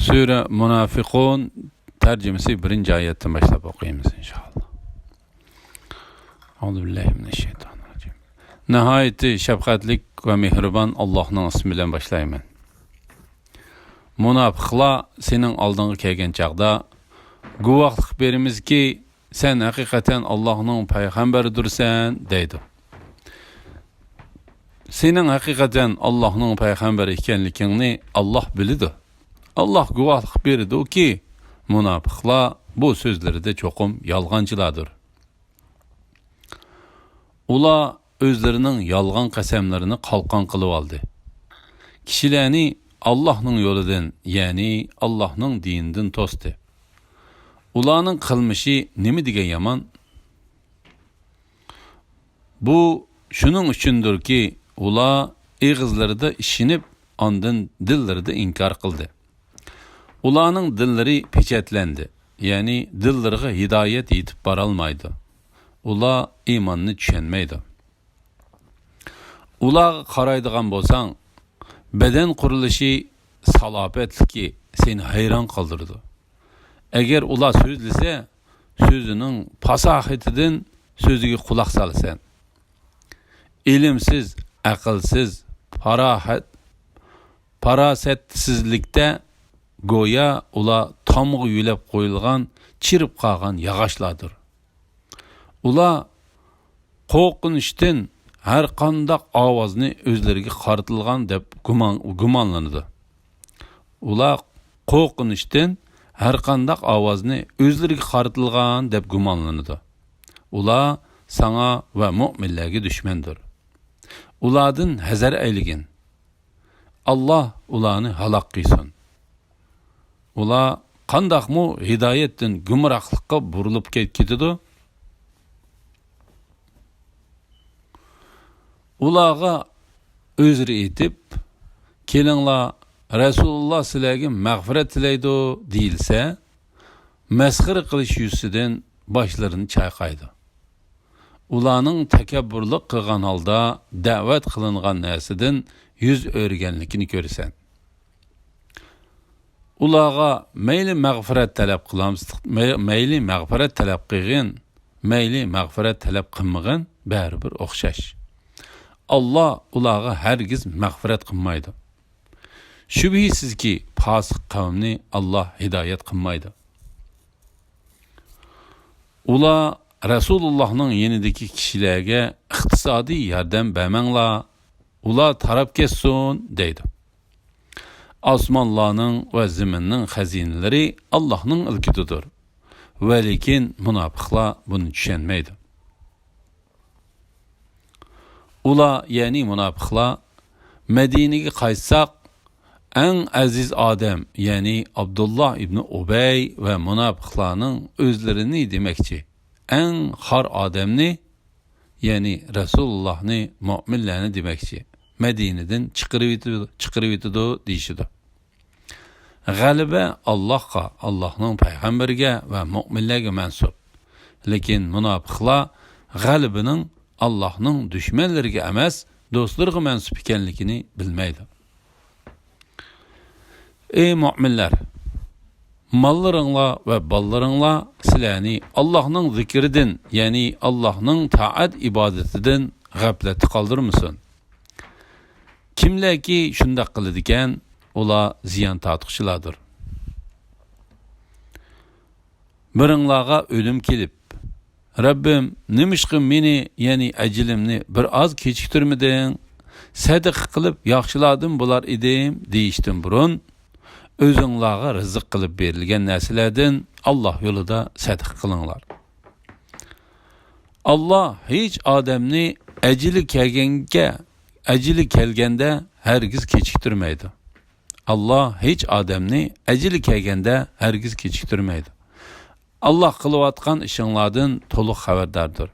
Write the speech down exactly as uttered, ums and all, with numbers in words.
سۈرە مۇنافىقۇن تەرجىمىسى بىرىنچى ئايەتتىن باشلاپ ئوقۇيمىز، ئىنشائاللا. ئەئۇزۇ بىللاھى مىنەششەيتانىررەجىم. ناھايىتى شەپقەتلىك ۋە مېھرىبان ئاللاھنىڭ ئىسمى بىلەن باشلايمەن. مۇناپىقلار سېنىڭ ئالدىڭغا كەلگەن چاغدا، گۇۋاھلىق بېرىمىزكى، سەن ھەقىقەتەن ئاللاھنىڭ پەيغەمبىرىدۇرسەن، دەيدۇ. سېنىڭ ھەقىقەتەن ئاللاھنىڭ پەيغەمبىرى ئىكەنلىكىڭنى ئاللاھ بىلىدۇ. ئاللاھ گۇۋاھلىق بېرىدۇكى، مۇناپىقلار بۇ سۆزلىرىدە چوقۇم يالغانچىلاردۇر. ئۇلار ئۆزلىرىنىڭ يالغان قەسەملىرىنى قالقان قىلىۋالدى. كىشىلەرنى ئاللاھنىڭ يولىدىن، يەنى ئاللاھنىڭ دىنىدىن توستى. ئۇلارنىڭ قىلمىشى نېمە دېگەن يامان! بۇ شۇنىڭ ئۈچۈندۇركى، ئۇلار ئېغىزلىرىدا ئىشىنىپ، ئاندىن دىللىرىدا ئىنكار قىلدى. ئۇلارنىڭ دىللىرى پېچەتلەندى، يەنى دىللىرىغا ھىدايەت يېتىپ بارالمايدۇ. ئۇلار ئىماننى چۈشەنمەيدۇ. ئۇلارغا قارايدىغان بولساڭ، بەدەن قۇرۇلۇشى، سالاپەتلىكى سېنى ھەيران قالدۇرىدۇ. ئەگەر ئۇلار سۆزلىسە، سۆزىنىڭ پاساھىتىدىن سۆزىگە قۇلاق سالىسەن. ئىلىمسىز، ئەقىلسىز، پاراھەت-، پاراسەتسىزلىكتە گويا ئۇلار تامغا يۆلەپ قويۇلغان چىرىپ قالغان ياغاچلاردۇر. ئۇلار قورقۇنچتىن ھەرقانداق ئاۋازنى ئۆزلىرىگە قارىتىلغان دەپ گۇمان-، گۇمانلىنىدۇ. ئۇلار قورقۇنچتىن ھەرقانداق ئاۋازنى ئۆزلىرىگە قارىتىلغان دەپ گۇمانلىنىدۇ. ئۇلار ساڭا ۋە مۆمىنلەرگە دۈشمەندۇر. ئۇلاردىن ھەزەر ئەيلىگىن. ئاللاھ ئۇلارنى ھالاك قىلسۇن. ئۇلار قانداقمۇ ھىدايەتتىن گۇمراھلىققا بۇرۇلۇپ كەت-، كېتىدۇ؟ ئۇلارغا ئۆزرە ئېيتىپ، «كېلىڭلار، رەسۇلۇللاھ سىلەرگە مەغپىرەت تىلەيدۇ» دېيىلسە، مەسخىرە قىلىش يۈزىسىدىن باشلىرىنى چايقايدۇ. ئۇلارنىڭ تەكەببۇرلۇق قىلغان ھالدا دەۋەت قىلىنغان نەرسىدىن يۈز ئۆرۈگەنلىكىنى كۆرىسەن. ئۇلارغا مەيلى مەغپىرەت تەلەپ قىلامسىز، مەي-، مەيلى مەغپىرەت تەلەپ قىلغىن، مەيلى مەغپىرەت تەلەپ قىلمىغىن، بەرىبىر ئوخشاش. ئاللاھ ئۇلارغا ھەرگىز مەغپىرەت قىلمايدۇ. شۈبھىسىزكى، پاسىق قەۋمنى ئاللاھ ھىدايەت قىلمايدۇ. ئۇلار رەسۇلۇللاھنىڭ يېنىدىكى كىشىلەرگە ئىقتىسادىي ياردەم بەرمەڭلار، ئۇلار تاراپ كەتسۇن، دەيدۇ. ئاسمانلارنىڭ ۋە زېمىننىڭ خەزىنىلىرى ئاللاھنىڭ ئىلكىدىدۇر. ۋەلىكىن مۇناپىقلار بۇنى چۈشەنمەيدۇ. ئۇلار، يەنى مۇناپىقلار، مەدىنىگە قايتساق، ئەڭ ئەزىز ئادەم، يەنى ئابدۇللا ئىبنى ئۇبەي ۋە مۇناپىقلارنىڭ ئۆزلىرىنى دېمەكچى، ئەڭ خار ئادەمنى، يەنى رەسۇلۇللاھنى، مۆمىنلەرنى دېمەكچى، مەدىنىدىن چىقىرىۋېتىدۇ، چىقىرىۋېتىدۇ دېيىشىدۇ. غەلىبە ئاللاھقا، ئاللاھنىڭ پەيغەمبىرىگە ۋە مۆمىنلەرگە مەنسۇپ. لېكىن مۇناپىقلار غەلىبىنىڭ ئاللاھنىڭ دۈشمەنلىرىگە ئەمەس، دوستلىرىغا مەنسۇپ ئىكەنلىكىنى بىلمەيدۇ. ئەي مۆمىنلەر! ماللىرىڭلار ۋە بالىلىرىڭلار سىلەرنى ئاللاھنىڭ زىكرىدىن، يەنى ئاللاھنىڭ تائەت ئىبادىتىدىن غەپلەتتە قالدۇرمىسۇن. كىملەركى شۇنداق قىلىدىكەن، ئۇلار زىيان تارتقۇچىلاردۇر. بىرىڭلارغا ئۆلۈم كېلىپ، «رەببىم، نېمىشقا مېنى، يەنى ئەجىلىمنى بىر ئاز كېچىكتۈرمىدىڭ؟ سەدىقە قىلىپ ياخشىلاردىن بولار ئىدىم» دېيىشتىن بۇرۇن، ئۆزۈڭلارغا رىزىق قىلىپ بېرىلگەن نەرسىلەردىن ئاللاھ يولىدا سەدىقە قىلىڭلار. ئاللاھ ھېچ ئادەمنى ئەجىلى كەلگەنگە، ئەجىلى كەلگەندە ھەرگىز كېچىكتۈرمەيدۇ. ئاللاھ ھېچ ئادەمنى ئەجىلى كەلگەندە ھەرگىز كېچىكتۈرمەيدۇ. ئاللاھ قىلىۋاتقان ئىشىڭلاردىن تولۇق خەۋەرداردۇر.